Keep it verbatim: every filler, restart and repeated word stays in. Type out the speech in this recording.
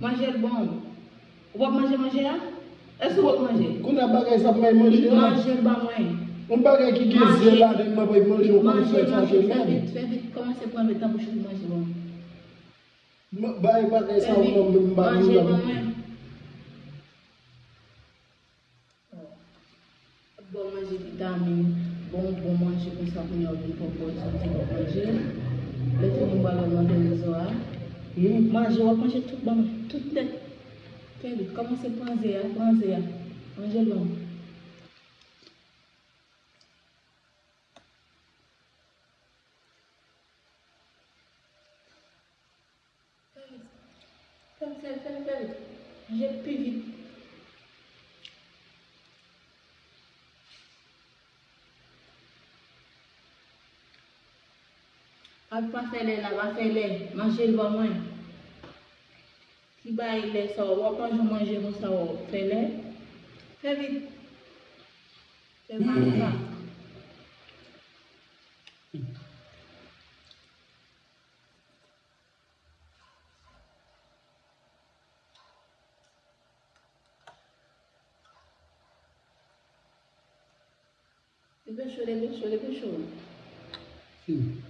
Manje l ban m. Ou p ap manje manje a? Èske w p ap manje? Kounye a bagay sa ap bay manje a? Manje l ban mwen. Yon bagay ki gen ze ladan m ap bay manje, ou konn fè sa ke mèm. Fè vit, fè vit, kòmanse pran vit nan bouch ou manje ban mwen. Bay bagay sa ou nan menm ba nou nan. Bon manje vitamin, bon bon manje konsa kounye a ou vin pran pòz ou di w ap manje. Lè fini m pral mande rezon a. Manje, w ap manje tout ban mwen, tout nèt. Fè vit, kòmanse pran ze a, pran ze a. Manje l ban mwen. Fè l, fè l, fè l, fè l. Manje pi vit. Al pa fè lè la, pa fè lè. Manje l ban mwen. Ki bay lè sa w ap manje, w manje konsa w ap fè lè. Fè vit. Fè vit. Depeche w, depeche w, depeche w. Fini.